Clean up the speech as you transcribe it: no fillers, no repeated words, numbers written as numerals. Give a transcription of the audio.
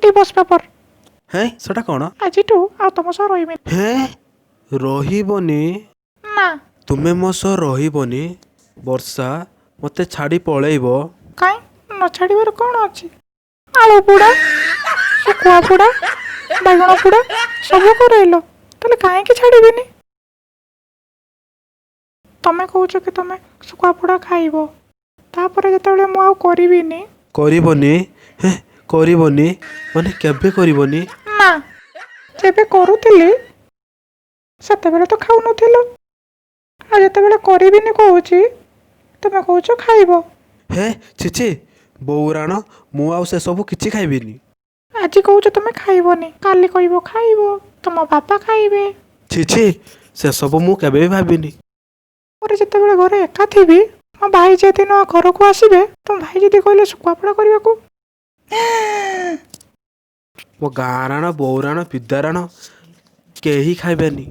Divorce paper. ହେଁ, ସେଟା କ'ଣ? ଆଜିଠୁ ଆଉ ତମ ସହ ରହିବିନି। ହେଁ, ରହିବନି? ନା। ତୁମେ ମୋ ସହ ରହିବନି ବର୍ଷା? ମୋତେ ଛାଡ଼ି ପଳେଇବ? କାଇଁ, ନ ଛାଡ଼ିବାର କ'ଣ ଅଛି? ଆଳୁ ପୋଡ଼ା, ଶୁଖୁଆ ପୋଡ଼ା, ବାଇଗଣ ପୋଡ଼ା ସବୁ କରେଇଲ, ତାହେଲେ କାହିଁକି ଛାଡ଼ିବିନି? ତମେ କହୁଛ କି ତମେ ଶୁଖୁଆ ପୋଡ଼ା ଖାଇବ, ତାପରେ ଯେତେବେଳେ ମୁଁ ଆଉ କରିବିନି। କରିବନି? ହେଁ, କରିବନି ମାନେ କେବେ କରିବନି? ନା, ଯେବେ କରୁଥିଲି ସେତେବେଳେ ତ ଖାଉନଥିଲ, ଆଉ ଯେତେବେଳେ କରିବିନି କହୁଛି, ତମେ କହୁଛ ଖାଇବ। ହେ, ଛି ଛି, ବୋଉରାଣ, ମୁଁ ଆଉ ସେସବୁ କିଛି ଖାଇବିନି। ଆଜି କହୁଛ ତମେ ଖାଇବନି, କାଲି କହିବ ଖାଇବ, ତମ ବାପା ଖାଇବେ। ଛି ଛି, ସେସବୁ ମୁଁ କେବେ ବି ଭାବିନି। ପରେ ଯେତେବେଳେ ଘରେ ଏକା ଥିବି, ମୋ ଭାଇ ଯେଦିନ ଘରକୁ ଆସିବେ, ତମ ଭାଇ ଯଦି କହିଲେ ଶୁଖୁଆ ପୋଡ଼ା କରିବାକୁ? ମୋ ଗାଁ ରାଣ, ବୋଉରାଣ, ବିଦାରାଣ, କେହି ଖାଇବେନି।